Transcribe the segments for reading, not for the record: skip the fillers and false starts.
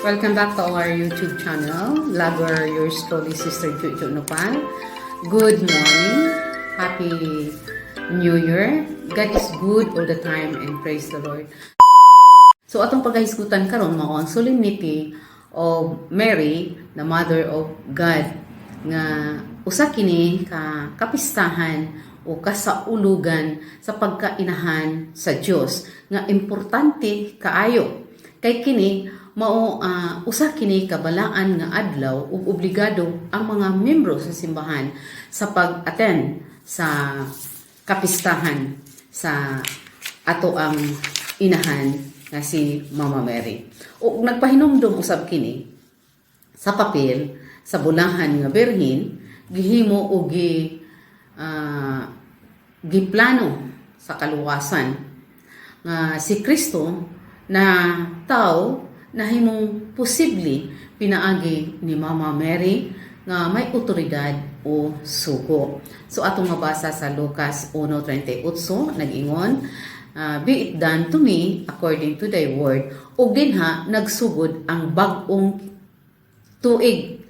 Welcome back to our YouTube channel, Vlogger yours truly, Sister Juju Nopal. Good morning. Happy New Year. God is good all the time and praise the Lord. So atong pagkahisgutan karon mao ang solemnity of Mary, the Mother of God, nga usa kini ka kapistahan o kasaulugan sa pagkainahan sa Dios nga importante kaayo kay kini mao usa kini ka balaan nga adlaw ug obligado ang mga miyembro sa simbahan sa pag-attend sa kapistahan sa ato ang inahan nga si Mama Mary. Ug nagpahinumdom usab kini sa papel sa bulahan nga birhen gihimo og giplano sa kaluwasan nga si Kristo na tao nahimong posible pinaagi ni Mama Mary nga may otoridad o sugo. So atong mabasa sa Lucas 1:38, nag-ingon, "Be it done to me according to thy word," ug dinha nagsugod ang bag-ong tuig,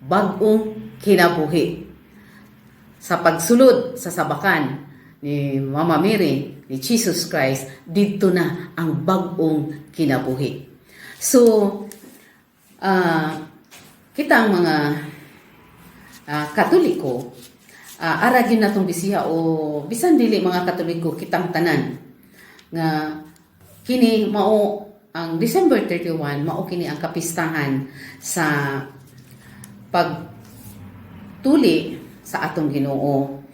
bag-ong kinabuhi. Sa pagsulod sa sabakan ni Mama Mary, ni Jesus Christ, didto na ang bag-ong kinabuhi. So, kita ang mga Katoliko, ara gyud natong bisiha o bisan dili mga Katoliko, kitang tanan nga kini mao ang December 31, mao kini ang kapistahan sa pagtuli sa atong Ginoo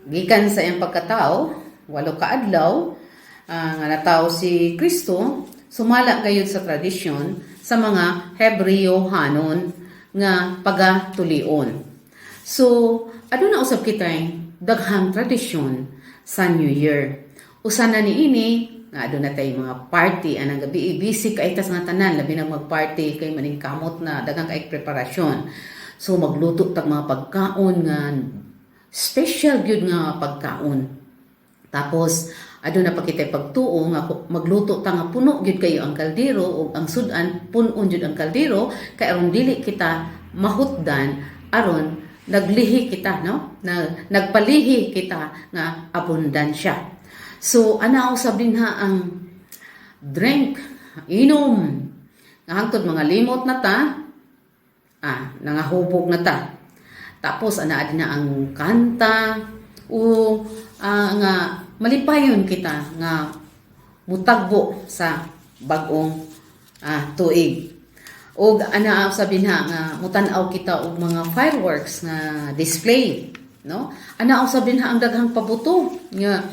gikan sa iyang pagkatao, 8 ka adlaw nga natawo si Kristo, sumala gayud sa tradisyon sa mga Hebreohanon nga pagatulion. So, aduna usab kitay daghang tradisyon sa New Year. Usa na niini nga aduna tay mga party anang gabi, busy kay tas nga tanan, labi na magparty kay maningkamot na daghang kay preparasyon. So magluto tag mga pagkaon nga special gyud nga pagkaon. Tapos aduna pa kitay pagtuo nga magluto ta nga puno gyud kayo ang kaldero ug ang sudan punon gyud ang kaldero kay aron dili kita mahutdan, aron naglihi kita, no, na nagpalihi kita nga abundansya. So ana usab dinha ang drink, inom nga hangtod mga limot na ta, nangahubog na ta. Tapos ana din na ang kanta o nga malipayon kita nga mutagbo sa bag-ong tuig. Og ana sabi na nga mutan-aw kita og mga fireworks nga display, no? Ana usab dinha ang daghang pabuto nga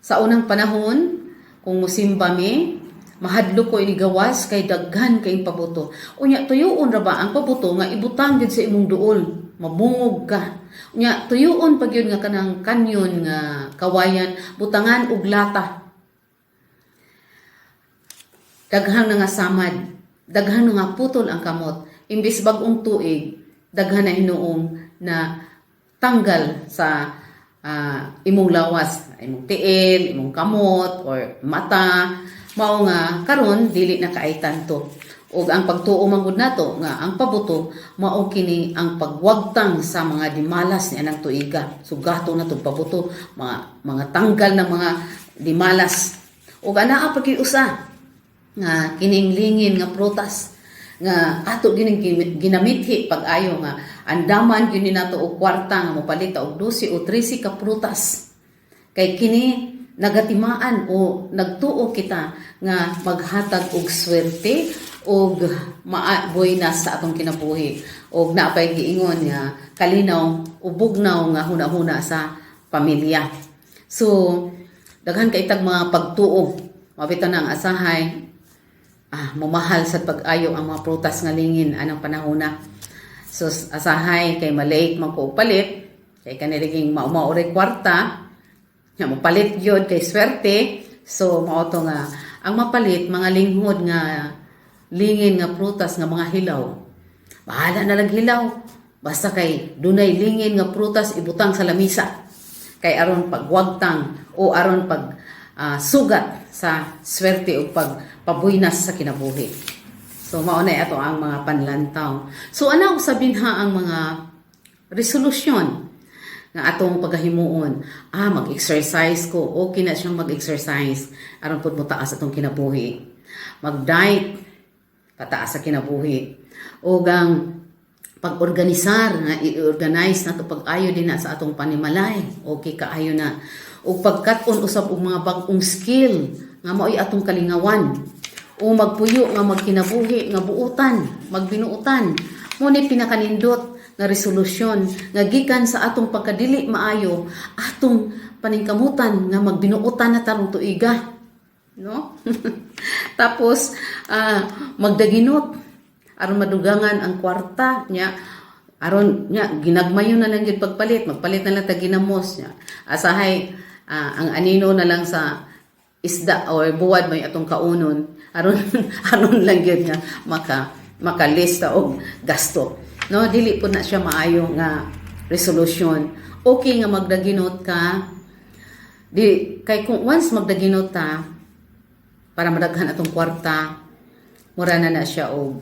sa unang panahon kung musimba mi, mahadlok ko inigawas kay daghan kay pabuto. Unya tuyuon ra ba ang pabuto nga ibutang gid sa imong duol, mabungog ka. Unya tuyuon pag yun nga kanang kanyon nga kawayan, butangan og lata. Daghang nga samad, daghan nga putol ang kamot. Imbis bag-ong tuig, daghan na hinuong na tanggal sa imong lawas, imong tiil, imong kamot or mata. Mao nga karon dili na kaay tanto. Ug ang pagtuo man gud nato nga ang pabuto mao kini ang pagwagtang sa mga dimalas ni anang tuiga. So gato na tong pabuto, mga tanggal ng mga dimalas. Ug anaa pa gyud usa nga kining lingin nga prutas nga ato gining ginamithi pag-ayo nga andaman gyud ni nato og kwarta nga mopalit ta og 12 o 13 ka prutas kay kini nagatimaan o nagtuo kita nga maghatag og swerte og maaboy na sa atong kinabuhi og naapay giingon nga kalinaw o bugnaw nga huna-huna sa pamilya. So daghan kay tag mga pagtuo. Mabita na ang asahay, mamahal sa pag-ayo ang mga prutas nga lingin anang panahon na. So asahay kay malate man ko og palit kay kaniliging maumao kwarta nga mopalit gyud kay swerte. So mao to nga ang mapalit mga linghod nga lingin nga prutas nga mga hilaw. Bahala na lang hilaw basta kay dunay lingin nga prutas ibutang sa lamisa kay aron pagwagtang o aron pag sugat sa swerte o pagpabuynas sa kinabuhi. So mao na ato ang mga panlantaw. So ana usabin ha ang mga resolusyon nga atong pagahimuon. Ah, mag-exercise ko. Okay na siyang mag-exercise aron pud motaas atong kinabuhi. Mag-diet, pataas sa kinabuhi. O ang pag-organisar nga i-organize na to pag-ayo din na sa atong panimalay. Okay kaayo na. O pagkat-on usab og mga bag-ong skill nga mao'y atong kalingawan. O magpuyo nga magkinabuhi nga buutan, magbinuutan. Mao ni pinakanindot nga resolusyon nga gikan sa atong pagkadili maayo, atong paningkamutan nga magbinuutan na tarong tuiga, no? Tapos magdaginot aron madugangan ang kwarta nya, aron nya ginagmayo na lang gyud pagpalit, magpalit na lang ta ginamos nya. Asahay ang anino na lang sa isda or buwad may atong kaunon aron aron lang gyud nga makalista og gasto, no? Dili po na siya maayo nga resolution. Okay nga magdaginot ka, di kay kung once magdaginot ta para madaghan atong kwarta, mura na na siya og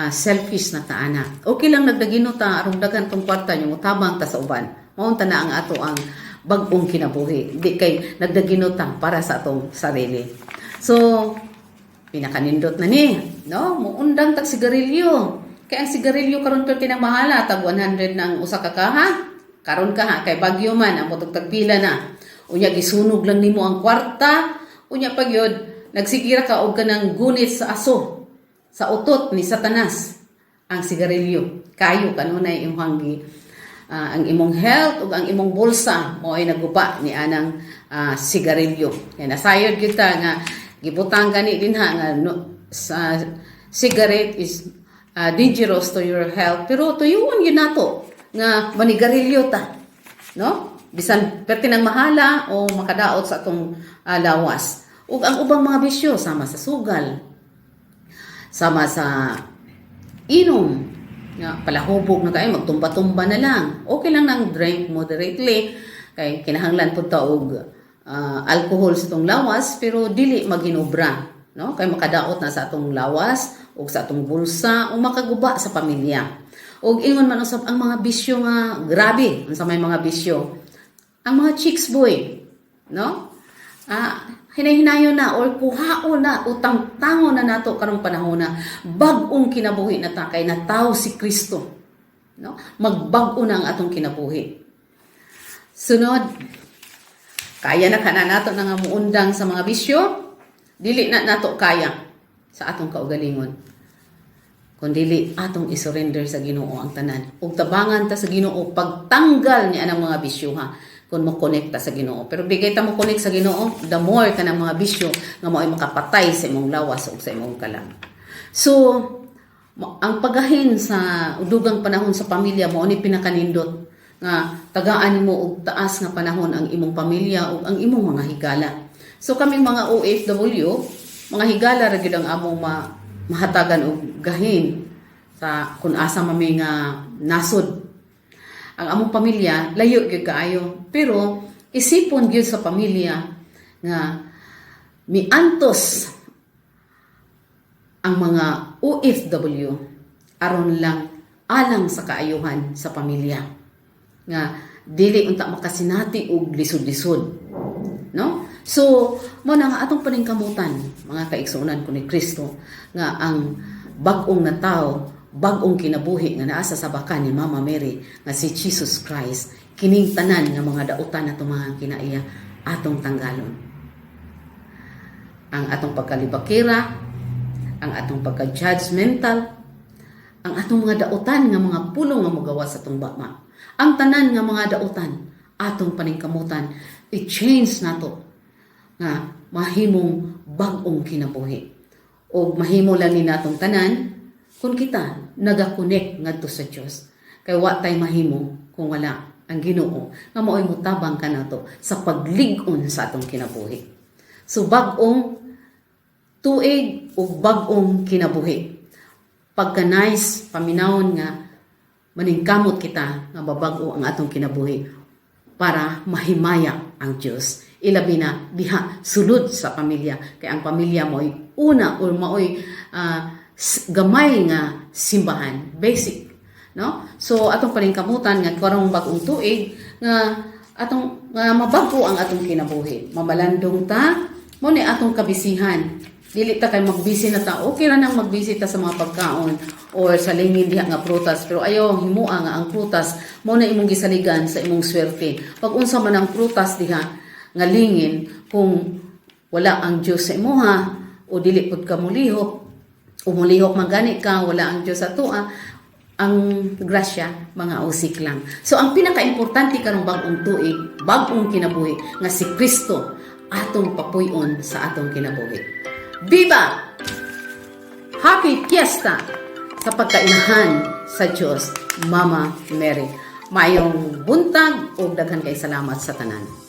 selfish na taana. Okay lang nagdaginot ta aron daghan tong kwarta nyo, mutabang ta sa uban. Maunta na ang ato ang bag-ong kinabuhi. Di kay nagdaginot ta para sa atong sarili. So, pinakanindot na ni, no? Muundang tag sigarilyo. Kay ang sigarilyo karon perti nang mahala, tag 100 na ang usa ka kaha. Karon ka ha, kay bagyo man, ang motog tagpila na. Unya gisunog lang nimo ang kwarta, unya pag yun, nagsigira ka og kanang gunit sa aso, sa utot ni Satanas ang sigarilyo. Kayo kanunay imong gi ang imong health ug ang imong bulsa mo ay naguba ni anang sigarilyo. Kay nasayod kita nga gibutang gani din ha nga no, sa cigarette is dangerous to your health, pero tuyuon gyud nato nga manigarilyo ta, no? Bisan perti nang mahala o makadaot sa atong lawas. Ug ang ubang mga bisyo sama sa sugal, sama sa inom nga palahubog na kayo, magtumba-tumba na lang. Okay lang nang drink moderately kay kinahanglan pud ta og alcohol sa atong lawas, pero dili maghinobra, no? Kay makadaot na sa atong lawas ug sa atong bulsa o makaguba sa pamilya. Ug ingon man usab ang mga bisyo nga grabe. Unsa may mga bisyo? Ang mga chicks boy, no? Hinay-hinayon na or kuhao na, utang-tango na nato karong panahon na bag-ong kinabuhi na ta kay natawo si Kristo, no? Magbag-o na ang atong kinabuhi. Sunod, kaya na kana nato na nga muundang sa mga bisyo? Dili na nato kaya sa atong kaugalingon. Kung dili atong isurrender sa Ginoo ang tanan. Ug tabangan ta sa Ginoo pagtanggal niya ang mga bisyo ha, kung mo connect ta sa Ginoo. Pero di kay ta mo connect sa Ginoo, the more ka ng mga bisyo nga mao'y makapatay sa imong lawas ug sa imong kalam. So, ang pagahin sa dugang panahon sa pamilya mo ni pinakanindot nga tagaan nimo og taas nga panahon ang imong pamilya ug ang imong mga higala. So kaming mga OFW, mga higala ra gyud ang among mahatagan og gahin sa kung asa mami nga nasod. Ang among pamilya layo gyud kaayo, pero isipon gyud sa pamilya nga miantos ang mga OFW aron lang alang sa kaayuhan sa pamilya nga dili unta makasinati og lisod-lisod, no? So mo na nga atong paningkamutan, mga kaigsuonan ko ni Kristo, nga ang bag-ong na tao, bag-ong kinabuhi nga naa sa sabakan ni Mama Mary nga si Jesus Christ, kining tanan nga mga dautan na mga kinaiya atong tanggalon: ang atong pagkalibakira, ang atong pagka-judgmental, ang atong mga dautan nga mga pulong nga mogawas sa atong bama. Ang tanan nga mga dautan atong paningkamutan i-change nato nga mahimong bag-ong kinabuhi. O mahimo lang ni natong tanan kung kita nagakonek ngadto sa Dios. Kay wa tay mahimo kung wala ang Ginoo nga mao'y mutabang kanato sa paglig-on sa atong kinabuhi. So bag-ong tuig ug bag-ong kinabuhi. Pagka nice paminawon nga maningkamot kita nga mabag-o ang atong kinabuhi para mahimaya ang Dios. Ilabi na diha sulod sa pamilya, kay ang pamilya mo'y una or mao'y gamay nga simbahan, basic, no? So atong paningkamutan nga karong bag-ong tuig nga atong nga mabago ang atong kinabuhi, mamalandong ta. Mo ni atong kabisihan. Dili ta kay magbisi na ta, okay ra nang magbisi ta sa mga pagkaon or sa lingin diha nga prutas, pero ayaw himua nga ang prutas mo na imong gisaligan sa imong swerte. Pag unsa man ang prutas diha nga lingin, kung wala ang Dios sa imuha o dili pud ka mulihok o mulihok man gani ka, wala ang Dios sa atoa, ang grasya mga usik lang. So ang pinakaimportante karong bag-ong tuig, bag-ong kinabuhi, nga si Kristo atong papuy-on sa atong kinabuhi. Viva! Happy Fiesta sa pagkainahan sa Diyos, Mama Mary. Maayong buntag ug daghan kay salamat sa tanan.